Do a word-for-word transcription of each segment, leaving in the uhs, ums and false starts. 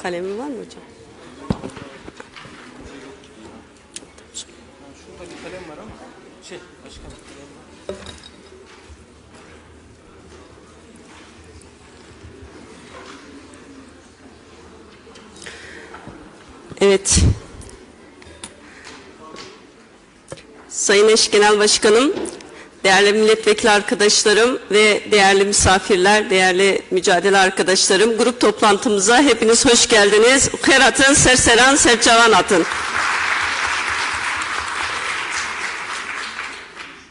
Kalemi var mı hocam? Evet. Sayın Eş Genel Başkanım, değerli milletvekili arkadaşlarım ve değerli misafirler, değerli mücadele arkadaşlarım, grup toplantımıza hepiniz hoş geldiniz. Xêr hatin, ser seran, ser çavan hatin.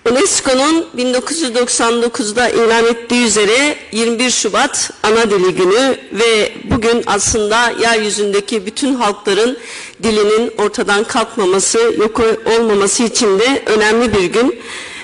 UNESCO'nun bin dokuz yüz doksan dokuzda ilan ettiği üzere yirmi bir Şubat Ana Dili Günü ve bugün aslında yeryüzündeki bütün halkların dilinin ortadan kalkmaması, yok olmaması için de önemli bir gün.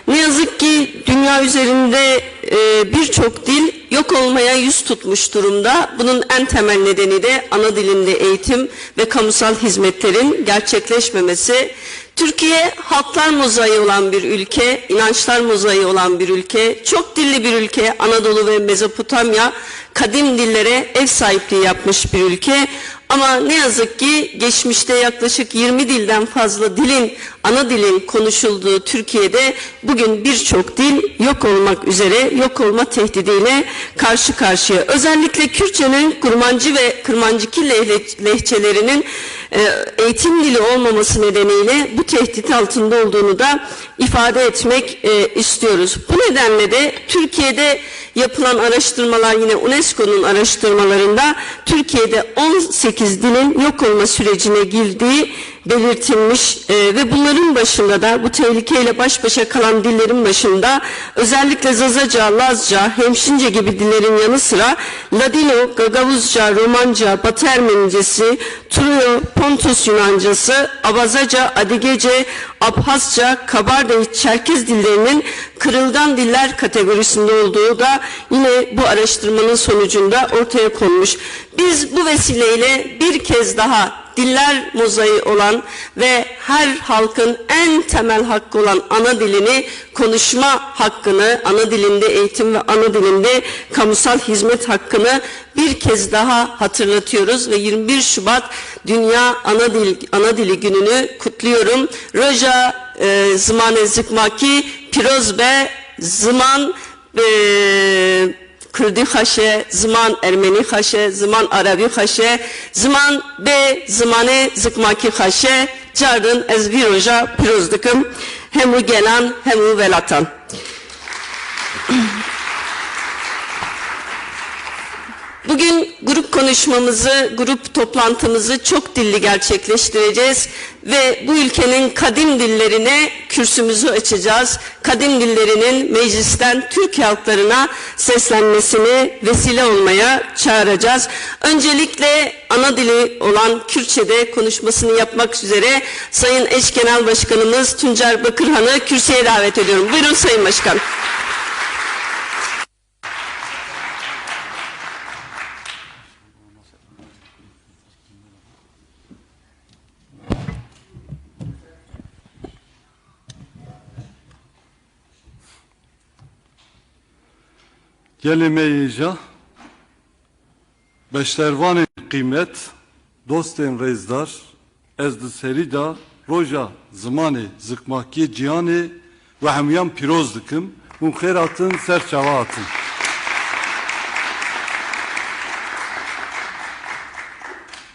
Ne yazık ki dünya üzerinde, e, birçok dil yok olmaya yüz tutmuş durumda. Bunun en temel nedeni de ana dilinde eğitim ve kamusal hizmetlerin gerçekleşmemesi. Türkiye halklar mozaiği olan bir ülke, inançlar mozaiği olan bir ülke, çok dilli bir ülke. Anadolu ve Mezopotamya kadim dillere ev sahipliği yapmış bir ülke. Ama ne yazık ki geçmişte yaklaşık yirmi dilden fazla dilin, ana dilin konuşulduğu Türkiye'de bugün birçok dil yok olmak üzere, yok olma tehdidiyle karşı karşıya. Özellikle Kürtçenin Kurmancı ve Kırmancıki lehle-, lehçelerinin, e, eğitim dili olmaması nedeniyle bu tehdit altında olduğunu da ifade etmek, e, istiyoruz. Bu nedenle de Türkiye'de yapılan araştırmalar, yine UNESCO'nun araştırmalarında Türkiye'de on sekiz dilin yok olma sürecine girdiği belirtilmiş, e, ve bunların başında da, bu tehlikeyle baş başa kalan dillerin başında özellikle Zazaca, Lazca, Hemşince gibi dillerin yanı sıra Ladino, Gagavuzca, Romanca, Batı Ermenicesi, Truyo, Pontus Yunancası, Abazaca, Adigece, Abhazca, Kabardey, Çerkez dillerinin kırılgan diller kategorisinde olduğu da yine bu araştırmanın sonucunda ortaya konmuş. Biz bu vesileyle bir kez daha diller mozaiği olan ve her halkın en temel hakkı olan ana dilini konuşma hakkını, ana dilinde eğitim ve ana dilinde kamusal hizmet hakkını bir kez daha hatırlatıyoruz ve yirmi bir Şubat Dünya Ana Dil, Ana Dili Günü'nü kutluyorum. Roja, e, Zimanê Zikmakî pîroz be, ziman, e, Kurdî xweş e, ziman Ermenî xweş e, ziman Erebî xweş e, ziman bê zimanê Zikmakî xweş e. Cardin ez vî roja pîroz dikim hemû gelan, hemû welatan. Bugün grup konuşmamızı, grup toplantımızı çok dilli gerçekleştireceğiz ve bu ülkenin kadim dillerine kürsümüzü açacağız. Kadim dillerinin meclisten Türk halklarına seslenmesini vesile olmaya çağıracağız. Öncelikle ana dili olan Kürtçe'de konuşmasını yapmak üzere Sayın Eş Genel Başkanımız Tuncer Bakırhan'ı kürsüye davet ediyorum. Buyurun Sayın Başkan. Gelê me yê ja, beşdervanên qîmet, dostên rêzdar, ez di serî de roja zimanê zikmakiyê cîhanê we hemûyan pîroz dikim. Hûn xêr hatin, ser çava hatin.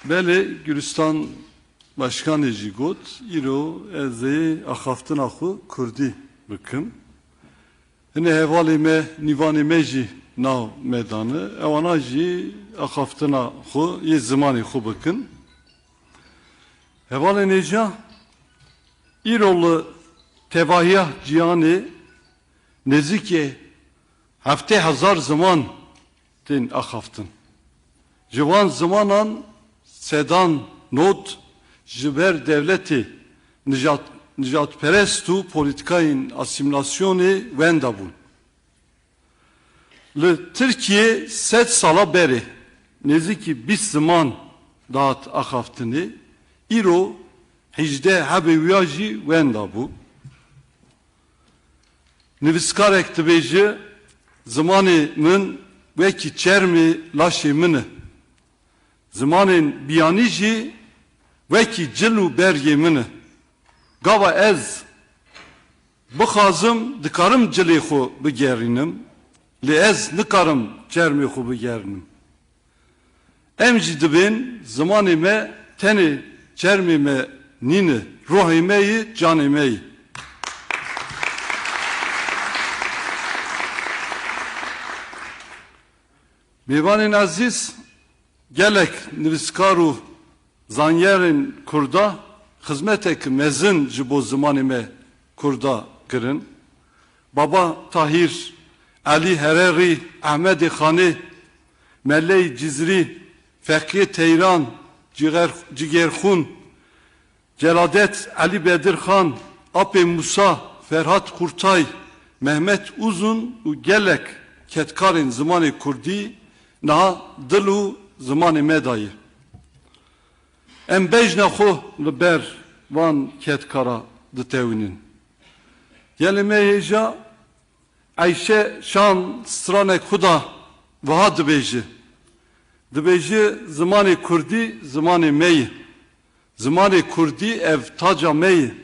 Belê, Gülistan Başkanê jî got, îro ez ê axaftina xwe kurdî bikim. Hinê hevalê me, nîvanê me jî nav me dane. Ewana jî axaftina xwe yê zimanê xwe bikin. Hevalên hêja, îro li tevahiya cîhanê nêzîkê heftê hezar ziman tên axaftin. Ji van zimanan sedan nod ji ber dewletê nijad-, nijadperest û polîtikayên asîmîlasyonê wenda bûn. Li Tirkiyê sed sala berê nêzîkî bîst ziman dihat axaftinê, îro hejdeh hebê wîya jî wenda bû. Nivîskarek dibêje, zimanê min wekî çermê laşê min e. Zimanên biyanî jî wekî cil û bergê min e. Gava ez bixwazim, dikarim cilê xwe bigerînim, lê ez nikarim çermê xwe bigerînim. Em jî dibên zimanê me tenê çermê me nîne, ruhê me yê, canê me yê. Mêvanên ezîz, gelek nivîskar û zanyerên kurda xizmetek mezin ji bo zimanê me kurda kirin. Baba Tahîr, Elî Hererî, Ehmedê Xanê, Meleyî Cizrî, Feqiyê Teyran, Ciger-, Cigerxûn, Celadet, Elî Bedirxan, Apê Musa, Ferhat Kurtay, Mehmet Uzun û gelek kedkarên zimanê kurdî niha dil û zimanê me de ye. Em bejna xwe li ber van kedkara ditewînin. Gelê me hêja Eyşe Şan stranek xwe da wiha dibêje. Dibêje, zimanê kurdî zimanê me ye. Zimanê kurdî ev taca me ye.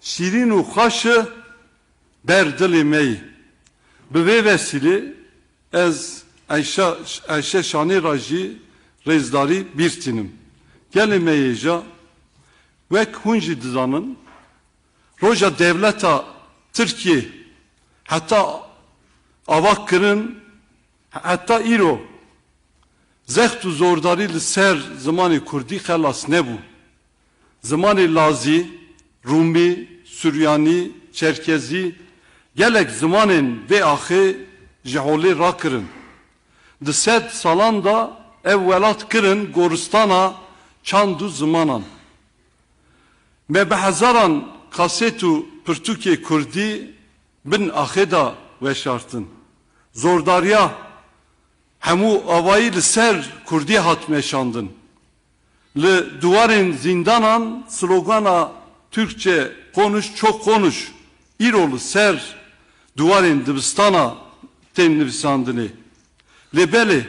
Şîrîn û xweş e, ber dilê me ye. Bi vê vesîlê ez Eyşe, Eyşe Şanê re jî rêzdarî bîr tînim. Gelê me hêja, wek hûn jî dizanin, roja dewleta Tirkiyê heta ava kirin, heta îro zext û zordarî li ser zimanê kurdî xelas nebû. Zimanê lazî, rûmî, suryanî, çerkezî, gelek zimanên vê axê ji holê rakirin. Di sed salan de ev welat kirin goristana çand û zimanan. Me bi hezaran kaset û pirtûkê kurdî bin axê de weşartin. Zordariya hemû avayî li ser kurdî hat meşandin. Li duwarên zîndanan slogana "Türkçe konuş, çok konuş" îro li ser duwarên dibistana tên nivîsandinê. Lê belê,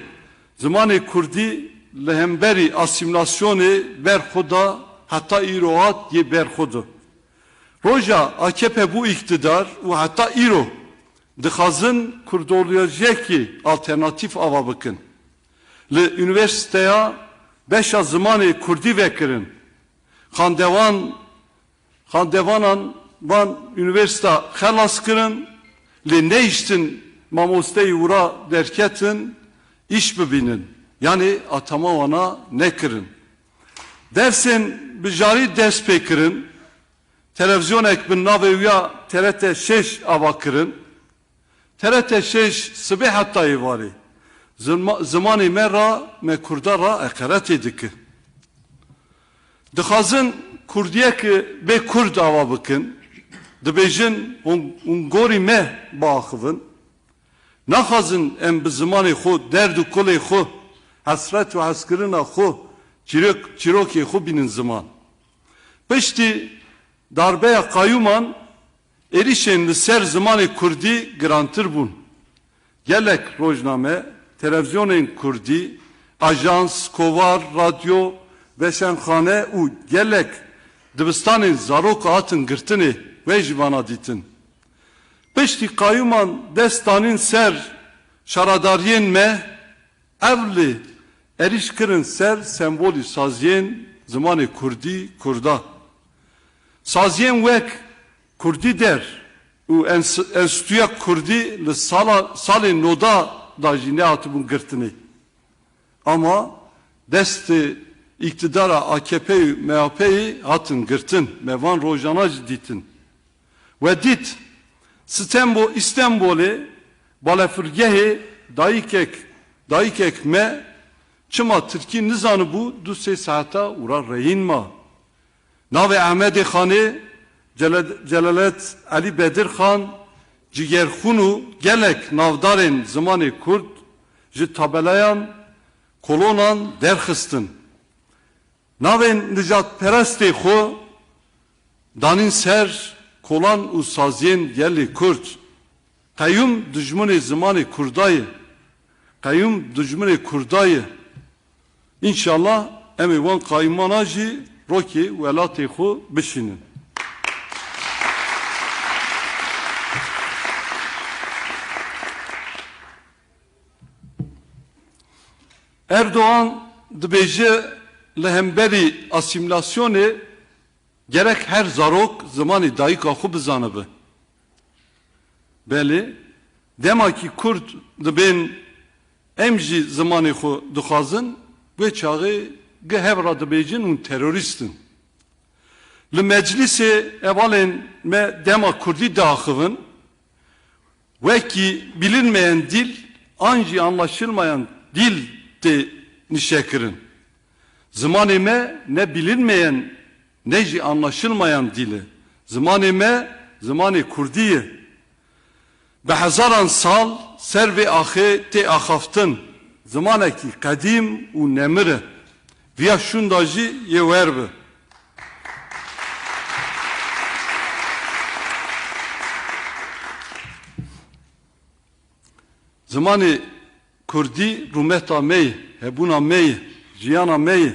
zimanê kurdî li hemberî asîmîlasyonê ber xwe da, heta îro hat yê ber xwe de. Roja A K P bû îktidar û heta îro dixwazin kurdolojiyekî alternatîf ava bikin. Li unîversîteya beşa zimanê kurdî vekirin. Xandewan, xandevanan van unîversîta xelas kirin, lê nehiştin mamosteyî wira derketin, îş bibînin. Yanî atama wana nekirin. Dersên bijarî dest pê kirin. Televîzyonek bi navê wî ya T R T şeş ava kirin. T R T şeş sibê heta êvarê zima-, zimanê me ra, me kurda ra heqaretê dike. Dixwazin kurdiyeke bê kurd ava bikin. Dibêjin hûn, hûn gorî me biaxivin. Naxwazin em bi zimanê xwe, derd û kulê xwe, hesret û hezkirina xwe, çîrok-, çîrokê xwe bînin ziman. Piştî darbeya qayûman êrîşên li ser zimanê kurdî girantir bûn. Gelek rojname, televîzyonên kurdî, ajans, kovar, radyo, veşanxane û gelek dibistanên zarok hatin girtinê, we jî vana dîtin. Piştî qayûman dest danîn ser şaredariyên me, ewlî êrîş kirin ser sembolî saziyên zimanê kurdî, kurda. Saziyên wek Kurdî Der û Ens-, Enstîtuya Kurdî li sala, salên noda da jî nehatibûn girtinê. Ama destê îktidara A K P û M H P'yê hatin girtin. Me van rojana jî dîtin. We dît, Stenbo-, Îstenbolê balefirgehê dayikek, dayikek me çima tirkî nizanibû, du sê saeta wira rehîn ma. Navê Ehmedê Xanê, Cele-, Celalet Elî Bedirxan, Cigerxûn û gelek navdarên zimanê kurd ji tabelayan, kolonan derxistin. Navên nijadperestê xwe danîn ser kolan û saziyên gelê kurd. Qeyûm dijminê zimanê kurda ye. Qeyûm dijminê kurda ye. Înşallah Em ê wan qayîmana jî rokê welatê xwe bişînin. Erdogan dibêje, li hemberî asîmîlasyonê gerek her zarok zimanê dayika xwe bizanibe. Belê, dema kî Kurd dibên em jî zimanê xwe dixwazin, wê çaxê gi hev re dibêjin hûn terorîst in. Li meclîsê hevalên me dema Kurdî diaxivin, wekî bilinmeyen dîl an jî anlaşılmayan dîl tê nişekirin. Zimanê me ne bilinmeyen ne jî anlaşılmayan dîl e. Zimanê me zimanê Kurdî ye. Bi hezaran sal ser vê axê tê axaftin. Zimanekî qedîm û nemir e. Viya şûnda jî yê wer bi. Zimanê Kurdî rûmeta me ye, hebûna me ye, jiyana me ye.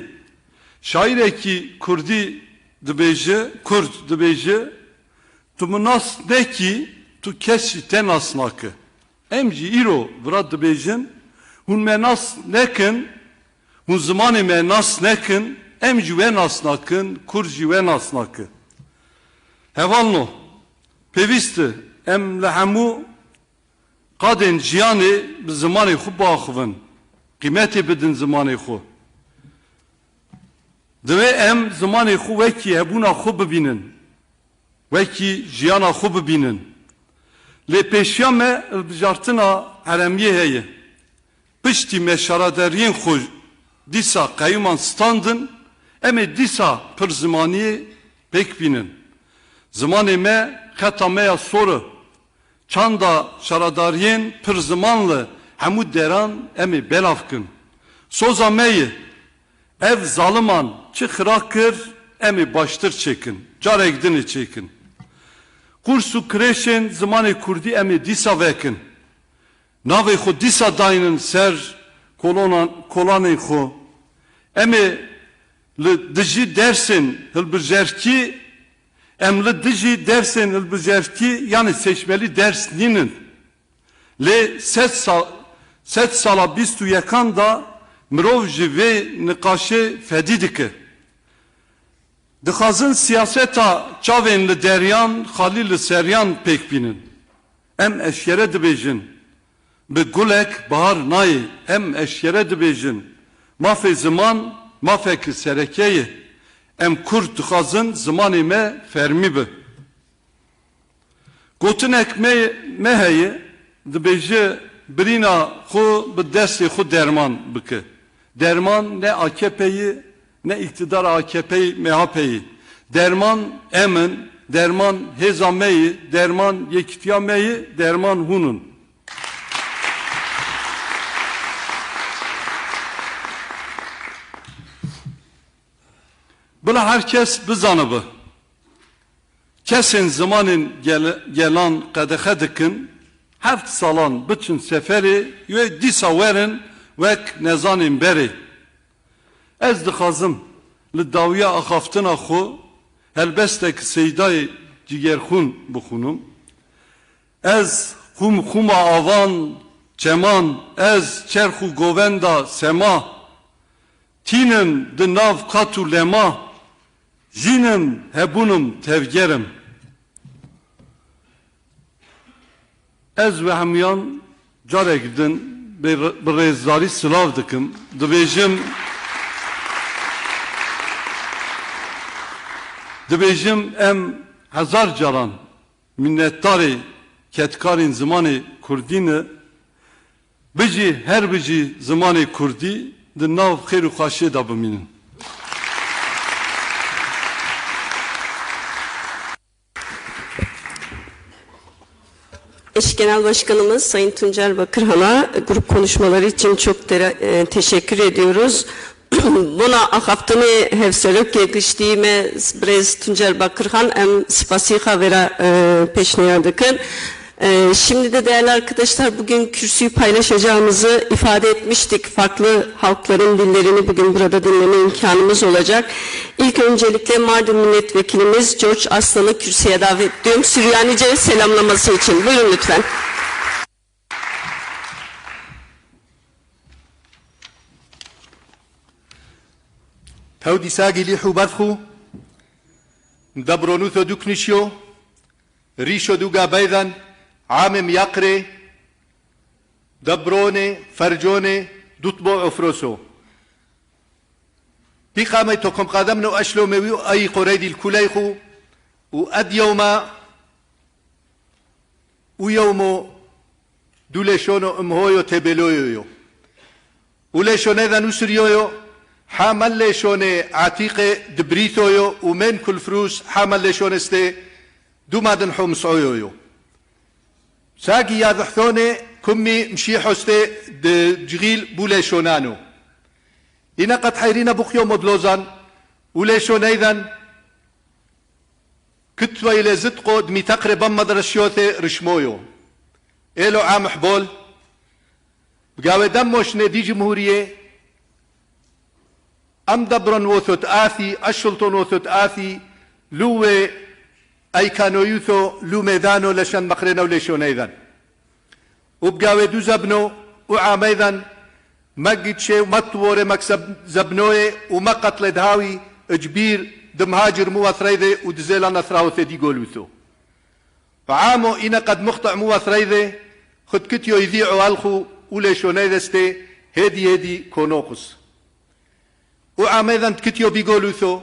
Şairekî Kurdî dibêje, Kurd dibêje, tu min nas nekî, tu kes jî te nas nake. Em jî îro vira dibêjin, hûn me nas nekin, hûn zimanê me nas nekin, em jî we nas nakin, Kurd jî we nas nake. Hevalno, pêwîst e em li hemû qadên jiyanê bi zimanê xwe biaxivin, qîmetê bidin zimanê xwe. Divê em zimanê xwe wekî hebûna xwe bibînin, wekî jiyana xwe bibînin. Lê pêşiya me hilbijartina herêmiyê heye. Piştî me şaredariyên xwe dîsa qeyûman standin, em ê dîsa pirzimaniyê pêk bînin. Zimanê me xeta me ya sor e. Çanda şaredariyên pirziman li hemû deran em ê belav kin. Soza me ye. Ev zaliman çi xira kir, em ê baştir çêkin. Carek din ê çêkin. Kurs û kirêşên zimanê kurdî em ê dîsa vekin. Navê xwe dîsa daynin ser kolonan, kolanên xwe. Em ê li dijî dersên hilbijarkî, em li dijî dersên hilbijarkî, yanî seçmeli ders nînin. Lê sed sal, sed sala bîst û yekan de mirov ji vê niqaşê fedî dike. Dixwazin siyaseta çavên li deriyan, xalî li seriyan pêk bînin. Em eşkere dibêjin, bi gulek bahar nayê. Em eşkere dibêjin, mafê ziman mafeke sereke ye. Em Kurd dixwazin zimanê me fermî be. Gotinek me, me heye, dibêje, birîna xwe bi destê xwe derman bike. Derman ne A K P yê, ne îktidara A K P'yê, M H P'yê. Derman em in, derman hêza me ye, derman yekîtiya me ye, derman hûn in. Bila her kes bizanibe. Kesên zimanên gel-, gelan qedexe dikin, heft salan biçin seferê, wê dîsa werin wek nezanên berê. Ez dixwazim li dawiya axaftina xwe helbestek Seydayê Cigerxûn bixwînim. Ez xûm xûma avan, çeman, ez çerx û govenda sema, tînim di nav qat û lema, jînim, hebûnim, tevger im. Ez we hemûyan carek din bi, bi rêzdarî silav dikim. Dibêjim, dibêjim em hezar caran minnetdarê kedkarên zimanê kurdî ne. Bijî, her bijî zimanê kurdî di nav xêr û xweşiyê de bimînin. Eş Genel Başkanımız Sayın Tuncer Bakırhan'a grup konuşmaları için çok tera-, e, teşekkür ediyoruz. Bona axaftinê hevserokê giştî me birêz Tuncer Bakirxan em spasî xwe vêra, e, pêşniya dikin. Ee, şimdi de değerli arkadaşlar, bugün kürsüyü paylaşacağımızı ifade etmiştik. Farklı halkların dillerini bugün burada dinleme imkanımız olacak. İlk öncelikle Mardin Milletvekilimiz George Aslan'ı kürsüye davet ediyorum. Süryanice selamlaması için. Buyurun lütfen. Tewdî sagî lîh û bed xû, debronûso dû knişyo, rîşo dû gabeydan, amê miyaqrê, debronê, ferconê, dutbo ofroso. Pîqamey to kom qademno eşlo mewî û eyî qorey dîl kuley xû û ed yewma û yewmo dû lêşono imhoyo têbêloyo yo. Û lêşoneydan û siriyoyo, ha me lêşonê Atîqê dibrîtoyo û mên kulfrûs ha me lêşonê stê dû madin homsoyo yo. Sagî ya dihthonê kumî mişî hostê di cixîl bû lêşonano. Îne qet heyrîne buxyo modlozan û lêşoneydan Kitweyê lê zitqo di mîteqrê bem medreşiyotê rişmoyo. Êlo a mihbol, bi gawê dem moşinê dî cumhuriyê, em debron wothot athî, eşulton wothot athî, lû wê eykanoyûtho, lû mêdano leşen meqrêne û lêşoneyden. Û bi gawê dû zebno û ameyden me gitşê û me tuworê me kseb-, zebnoyê û me qetlê dihawî icbîr di mihacir muwethreydê û di zêla nethrawotê dî golûtho. Amo îne qed muxteh muwethreydê xud kityo îdî oal xû û lêşoney destê hêdî hêdî konoqus. Û ameyden kityo bî golûtho.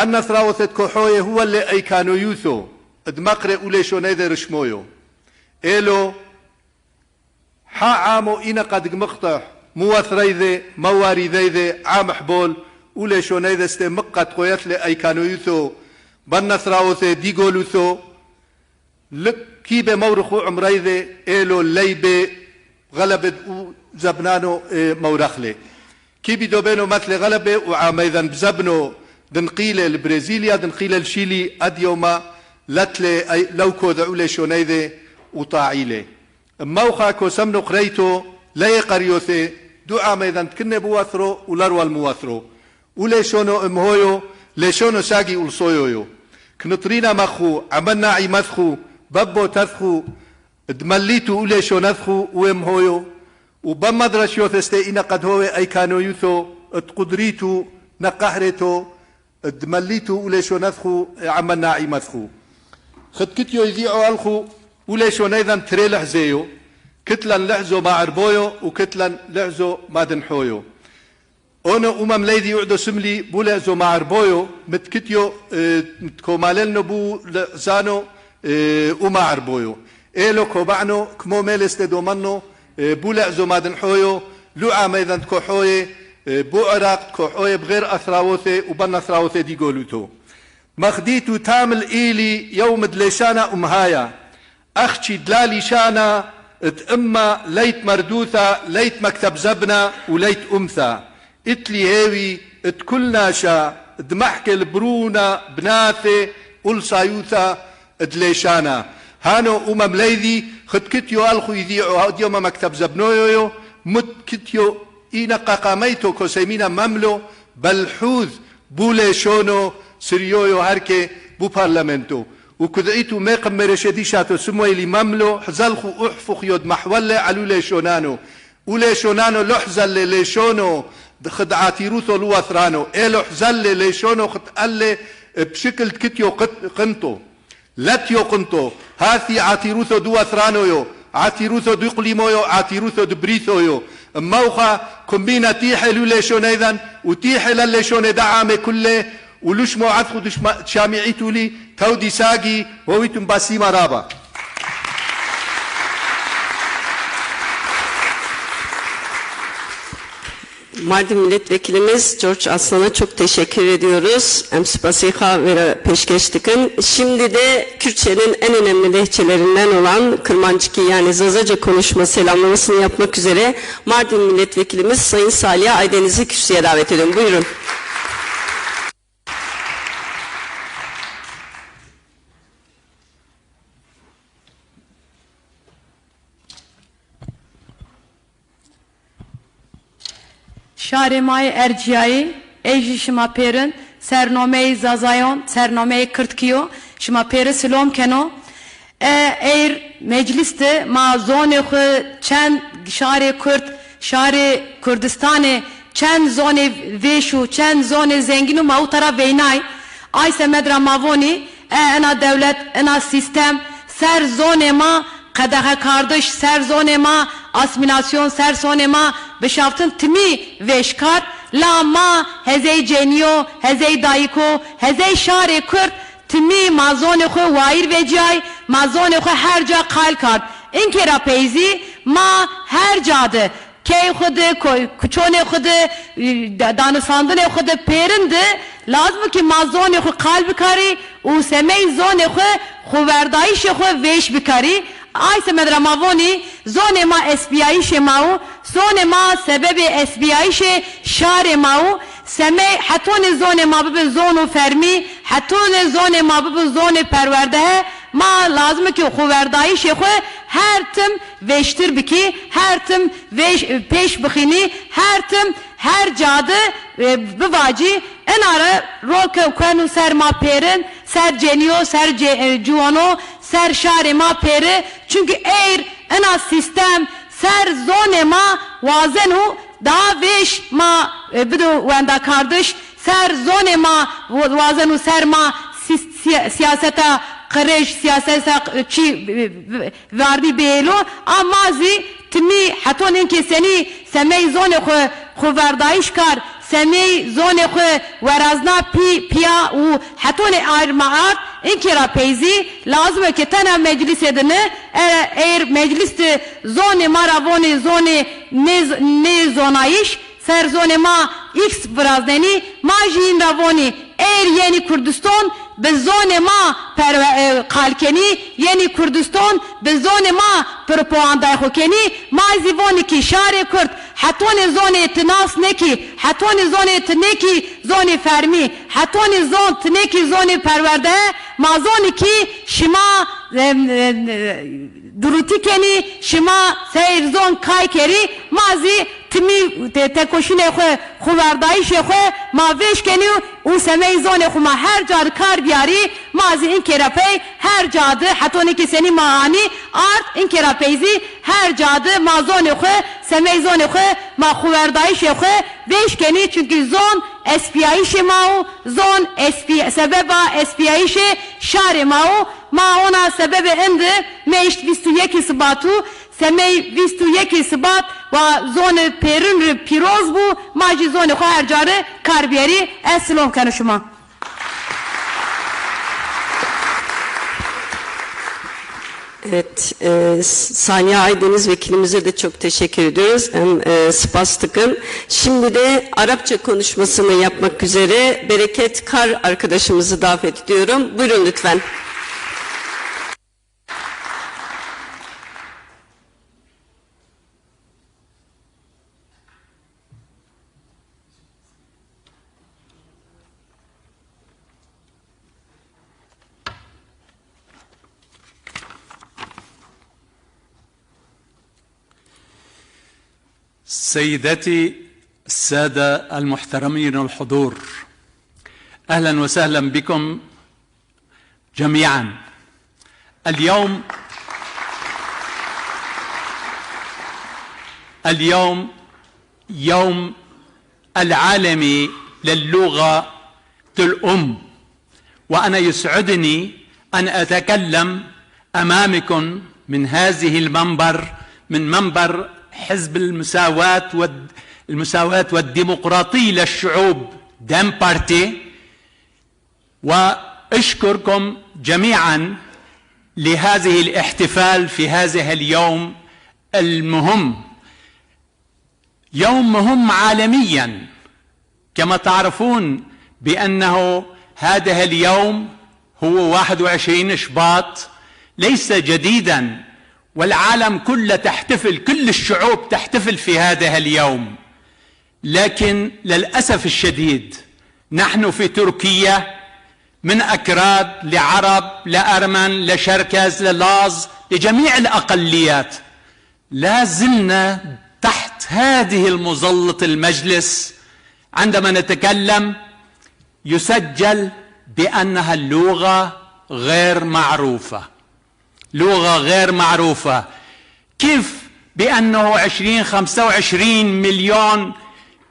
Enna thrawotê di kohoyê huwellê eykanoyûtho, di meqrê û lêşoney de rişmoyo. Êlo, ha amo îne qed gmixteh, muwethreyde, mewarîdeyde, a mihbol, û lêşoney destê miqet qoyetlê eykanoyûtho, benne thrawotê dîgolûtho, Li kîbê mewrix û umreyde êlo ley bê xelebid û zebnano, e, mewrexlê. Kîbî do bêno metlê xelebê û ameyden bizebno dinqîlê li Brezîlya, dinqîlê li Şîlî, ed yewma letlê ey-, lewko de û lêşoneyde û taîlê. Mewxa kosemno qreyto leyê qeriyotê du ameyden dikinê biwethro û lerwel miwethro. Û lêşono imhoyo, lêşono sagî ulsoyoyo. Knitrîna mexû, emenna îmedxû, bebbo tedxû, dmellîtû û lêşonedxû û imhoyo. Û bemmed reşiyotestê îne qed hovê eykanoyûtho, dqudrîtû, neqehrêto, dmellîtû û lêşonedxû, emenna îmedxû. Xidkityoy vî oelxû û lêşoneyden tirê lehzêyo, kitlen lehzo ma erboyo û kitlen lehzo ma dinhoyo. Ono umem leydi yu'do simli bule zo ma'erboyo, mitkityo, e, komalelno bu le zano, e, u ma'erboyo. Elo koba'no, kmo meleste domanno, e, bule zo madin hoyo, lu ameydan kohoye, e, bu Iraq kohoye bğer athrawote u ban athrawote di goluto. Maxditu tamil ili yevm dleşana umhaya. Axçî dlalîşana, d imma leyt merdûta, leyt mekteb zebna û leyt umta. Îtlî hêwî, d kulnaşa, d mehke li brûna, binatê, ulsayûta, d lêşana. Hano û memleydî, xidkityo el xwîdî û hadiyo me mekteb zebnoyoyo, mutkityo îne qeqameyto koseymîna memlo, belhûd, bû lêşono, siriyoyo herkê, bû parlamento. Û kud'ît û mêqim mêreşê dîşato simweyli memlo, hzel xu uh fuxyod mehwelle elû lêşonano. Û lêşonano lo hzellê lêşono, xid atîrûtho lu wethrano. Ê lo hzellê lêşono xid ellê, e, bi şikil kityo qit-, qinto. Let yo qinto. Hathî atîrûtho du wethrano yo. Atîrûtho du qlîmo yo, atîrûtho du brîtho yo. Mewxa kumbîna tîhê lû lêşoneyden û tîhê le lêşonê de amê kulle û luşmo edx û duşma-, şamîî tûlî tewdî sagî howîtum basîma raba. Mardin Milletvekilimiz George Aslan'a çok teşekkür ediyoruz. Em spasê xwe wê re pêşkeş dikin. Şimdi de Kürtçenin en önemli lehçelerinden olan Kırmançki, yani Zazaca konuşma selamlamasını yapmak üzere Mardin Milletvekilimiz Sayın Salih Aydeniz'i kürsüye davet ediyorum. Buyurun. Şarê ma yê erciyayî, ê jî şima pêrin, sernomeyê Zazayon, sernomeyê Kirdkiyo, şima pêri silom keno. E, eyr meclis de ma zonê xwe çend şarê Kurd, şarê Kurdistanê çend zonê vêş û çend zonê zengîn û ma û tara veynay. Ay semed ra ma vonî, e, ena dewlet, ena sîstem, ser zonê ma qedexekardiş, ser zonê ma asîmîlasyon, ser zonê ma bişaftin timî vêş kar, la ma hezey cêniyo, hezey dayiko, hezey şarê Kurd, timî ma zonê xwe wayîr veciyay, ma zonê xwe her ca qal kard. Inkê ra peyzî ma her ca de, key xwe de, ko-, kuçonê xwe de, da-, danusandinê xwe de, pêrin de, lazim e ki ma zonê xwe qal bikarî û semey zonê xwe, xweverdayîşê xwe vêş bikarî. Ay semed ra ma vonî, zonê ma espiyayîşê ma û zonê ma sebebê espiyayîşê şarê ma û semey hetonê zonê ma bibe zon û fermî, hetonê zonê ma bibe zonê perwerdehe, ma lazim e ki xweverdayîşê xwe her tim vêştir bikî, her tim vêş-, pêş bixînî, her tim her cade, e, bivacî. Ina re rol ke keno ser ma pêrin, ser cêniyo, ser cê-, e, ciwano, ser şarê ma pêri. Çunkî eyr ina sîstem ser zonê ma wazen û daha vêş ma, e, bido wendakardiş, ser zonê ma wa-, wazen û ser ma sîs-, siya-, siyaseta qirêj, siyaseta q-, çî, e, vardî bêlo, a ma zî timî heton inkê senî semey zonê xwe, xweverdayîş kar, semey zonê xwe werazna pî, piya û hetonê ayr ma ard, inkê ra peyzî lazim e ke tena meclisê de ne, e, eyr meclis de zonê ma ra vonê zonê nêz-, nêzonayîş, ser zonê ma X viraznenî, ma jî hîn ra vonî, êr yenî Kurdiston bi zonê ma perwe-, e, qal kenî, yenî Kurdiston bi zonê ma propagandayê xwe kenî, ma zî vonî ki şarê Kurd, hetonê zonê ti nas nekî, hetonê zonê ti nekî zonê fermî, hetonê zon ti nekî zonê perwerde, ma zonî ki şima, e, e, durûtî kenî, şima seyr zon kay kerî, ma zî timî te-, tekoşînê xwe, xweverdayîşê xwe ma vêş kenî û semeyî zonê xwe ma her ca di kar biyarî, ma zî inkê ra pey her ca di hetonê ke senî ma anî ard, inkê ra pey zî her ca di ma zonê xwe, semeyî zonê xwe, ma xweverdayîşê xwe vêş kenî, çunkî zon espiyayîşê ma û zon espî-, sebeba espiyayîşê şarê ma û ma ona sebebê indi meyşt vîst û yekê Sibat û semey vîst û yekê Sibat wa zonê pêrin re pîroz bû, ma jî zonê xwe her ca re kar biyerî. Ez silom keno şima. Evet, e, Saniye Aydeniz vekilimize de çok teşekkür ediyoruz. Hem, e, spas dikim. Şimdi de Arapça konuşmasını yapmak üzere Bereket Kar arkadaşımızı davet ediyorum. Buyurun lütfen. سيداتي السادة المحترمين الحضور، أهلًا وسهلًا بكم جميعًا. اليوم، اليوم يوم العالمي للغة الأم، وأنا يسعدني أن أتكلم أمامكم من هذه المنبر، من منبر حزب المساواة والد-، المساواة والديمقراطية للشعوب، ديم بارتي، وأشكركم جميعًا لهذه الاحتفال في هذا اليوم المهم. يوم مهم عالميًا، كما تعرفون بأنه هذا اليوم هو واحد وعشرين شباط، ليس جديدًا، والعالم كله تحتفل، كل الشعوب تحتفل في هذا اليوم. لكن للأسف الشديد، نحن في تركيا من أكراد لعرب لأرمن لشركس للاز لجميع الأقليات، لا زلنا تحت هذه المظلة المجلس عندما نتكلم يسجل بأنها اللغة غير معروفة. لغة غير معروفة. كيف بأنه عشرين، خمسة وعشرين مليون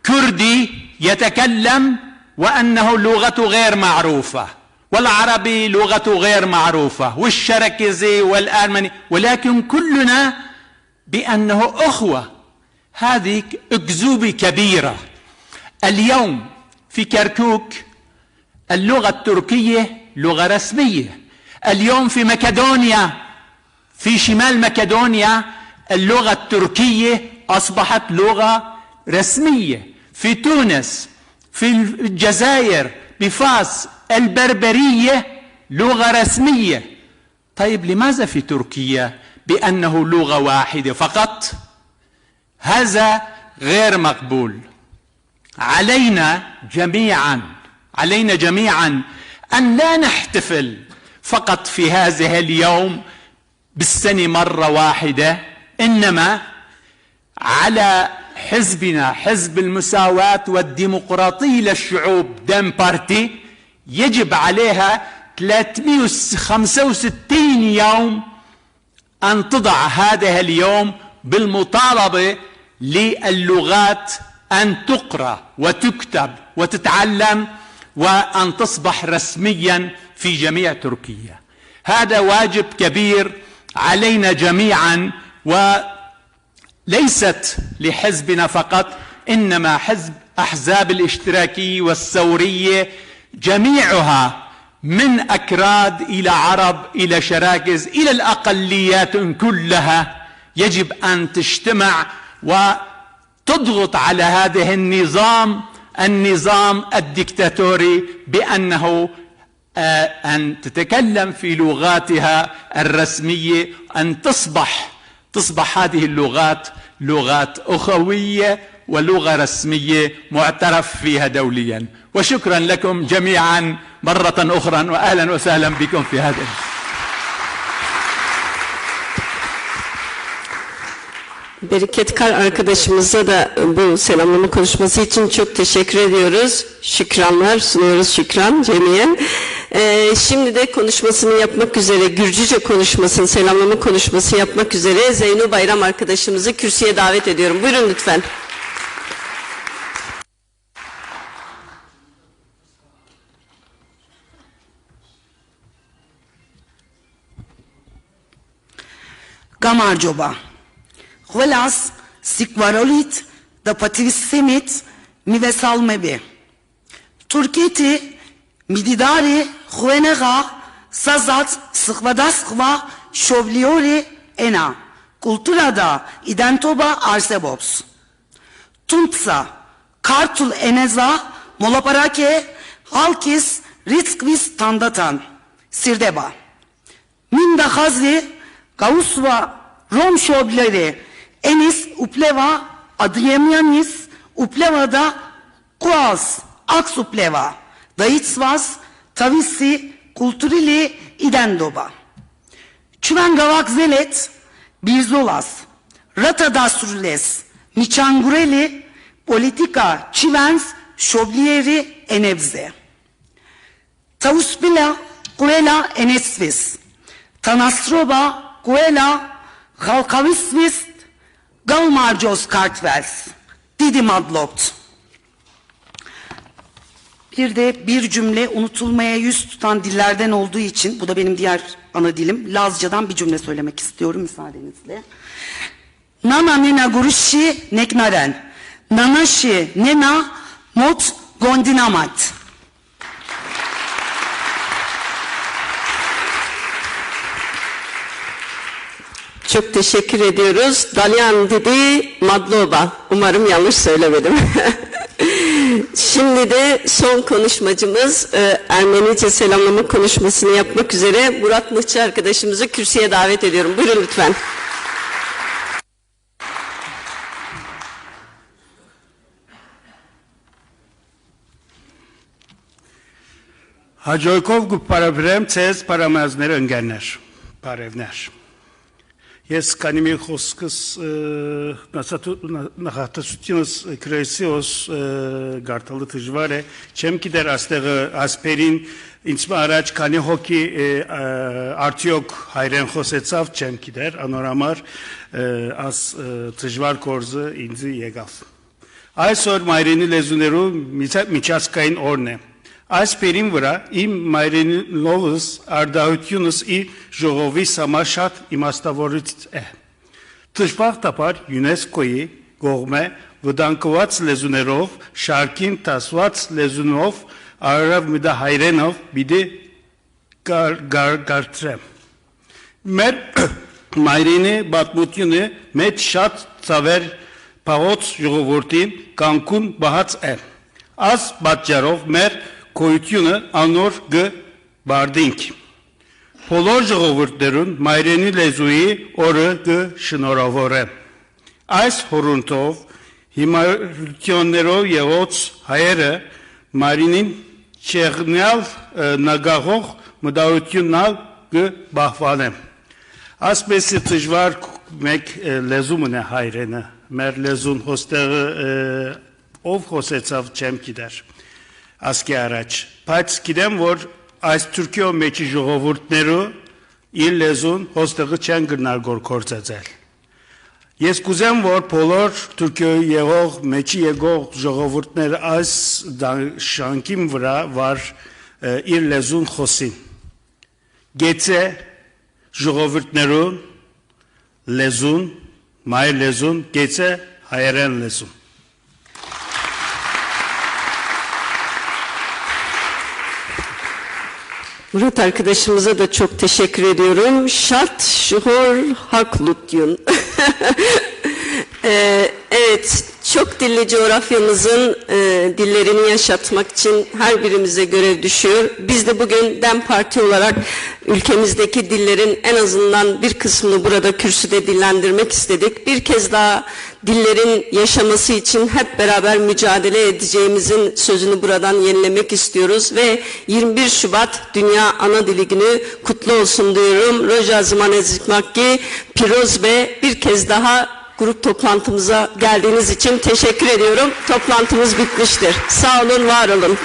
كردي يتكلم وأنه لغته غير معروفة، والعربي لغته غير معروفة، والشركزي والأرمني، ولكن كلنا بأنه أخوة. هذه أكذوبة كبيرة. اليوم في كركوك اللغة التركية لغة رسمية. اليوم في مكدونيا، في شمال مكدونيا، اللغة التركية أصبحت لغة رسمية. في تونس، في الجزائر، بفاس، البربرية لغة رسمية. طيب، لماذا في تركيا بأنه لغة واحدة فقط؟ هذا غير مقبول. علينا جميعا، علينا جميعا أن لا نحتفل فقط في هذه اليوم بالسنة مرة واحدة، إنما على حزبنا، حزب المساواة والديمقراطية للشعوب، ديم بارتي، يجب عليها ثلاثمية وخمسة وستين يوم أن تضع هذا اليوم بالمطالبة للغات أن تقرأ وتكتب وتتعلم، وأن تصبح رسميا في جميع تركيا. هذا واجب كبير علينا جميعا، وليست لحزبنا فقط، إنما حزب أحزاب الاشتراكية والثورية جميعها، من أكراد إلى عرب إلى شراكز إلى الأقليات كلها، يجب أن تجتمع وتضغط على هذه النظام، النظام الدكتاتوري، بأنه، آه، أن تتكلم في لغاتها الرسمية، أن تصبح تصبح هذه اللغات لغات أخوية ولغة رسمية معترف فيها دوليا. وشكرا لكم جميعا مرة أخرى، وأهلا وسهلا بكم في هذا. Bereketkar arkadaşımıza da bu selamlama konuşması için çok teşekkür ediyoruz. Şükranlar sunuyoruz, şükran cemiyen. Ee, şimdi de konuşmasını yapmak üzere, Gürcüce konuşmasını, selamlama konuşması yapmak üzere Zeyno Bayram arkadaşımızı kürsüye davet ediyorum. Buyurun lütfen. Gamarcoba. Xwelas sikvarolit da pativisimit mi vesal me bi. Turketi mididari xwenexa sazat sıxvadas xva şovliori ena kultura da identoba arsebops. Tuntsa kartul eneza molaparake halkis ritskvis tandatan sirdeba. Min daxazî Gawusva Rom şoblêrê enis upleva adiyemiyanis upleva da kuas aks upleva dayitsvas tavisi kulturili idendoba. Çiven gavak zelet birzolas rata dasrules miçangureli politika çivens şobliyeri enevze. Tawuspila kuela enesvis. Tanasroba kuela xalkavisvis galmarcos kartvels. Didi madlobt. Bir de bir cümle unutulmaya yüz tutan dillerden olduğu için, bu da benim diğer ana dilim, Lazcadan bir cümle söylemek istiyorum müsaadenizle. Nana nena gurişi neknaren. Nana şi nena mot gondinamat. Çok teşekkür ediyoruz. Dalyan dedi, madloba. Umarım yanlış söylemedim. Şimdi de son konuşmacımız, e, Ermenice selamlama konuşmasını yapmak üzere Murat Mıhçı arkadaşımızı kürsüye davet ediyorum. Buyurun lütfen. Hacoykov gu paravirem tez paramazner öngerner. Parevner. Jes kanimî xoskis, e, nasatu-, na-, naxatasutînis, e, kresios, e, gartalı tijvare, çemkî der astexi, asperin, insma araç, kani hoki, e, e, artiyok, hayren xosetsav, çemkî der, anoramar, e, as, e, tijvar korzi, inzi yegaf. Aysor mayreni lezuneru miça-, miçaskayın orne. Asperin vira, im mayreni lovus, ardahutyunus i jogovi sama şat imastavorit e. Tişpax tapar UNESCO'yî goxme vidankovats lezunerov, şarkin tasvats lezunov, arav mida hayrenov, bidi gar, gar, gartre. Mer mayreni batmutyuni met şat saver pagot jogovortin kankun bahat e. Az batcarov mer koyutyuni anor gı bardink. Polor jogovurtlerun mayreni lezuyi orı gı şinoravore. Ays horuntov, himaryonero yevots hayere, marinin çeğnial, e, nagahoh, mıdarutyunal gı bahvane. As besi tijvar mek, e, lezumune hayrene. Mer lezun hosteğı, e, ov hosetsav çemkî der. Aske araç. Paç kidem vor, ays Türkiyo meçi jogovurtneru, il lezun hosteğı çengırnar gor kortsezel. Jes kuzem vor polor Türkiye yegox, meçi yegox, jogovurtner az da şankim vira var, e, ir lezun xosin. Gece jogovurtnerun lezun, may lezun, gece hayeren lezun. Murat arkadaşımıza da çok teşekkür ediyorum. Şat, şuhor, hak lutyun. Ee, evet, çok dilli coğrafyamızın e, dillerini yaşatmak için her birimize görev düşüyor. Biz de bugün dem Parti olarak ülkemizdeki dillerin en azından bir kısmını burada kürsüde dillendirmek istedik. Bir kez daha dillerin yaşaması için hep beraber mücadele edeceğimizin sözünü buradan yenilemek istiyoruz ve yirmi bir Şubat Dünya Ana Dili Günü kutlu olsun diyorum. Roja Ziman Ezikmakki Piroz ve bir kez daha grup toplantımıza geldiğiniz için teşekkür ediyorum. Toplantımız bitmiştir. Sağ olun, var olun.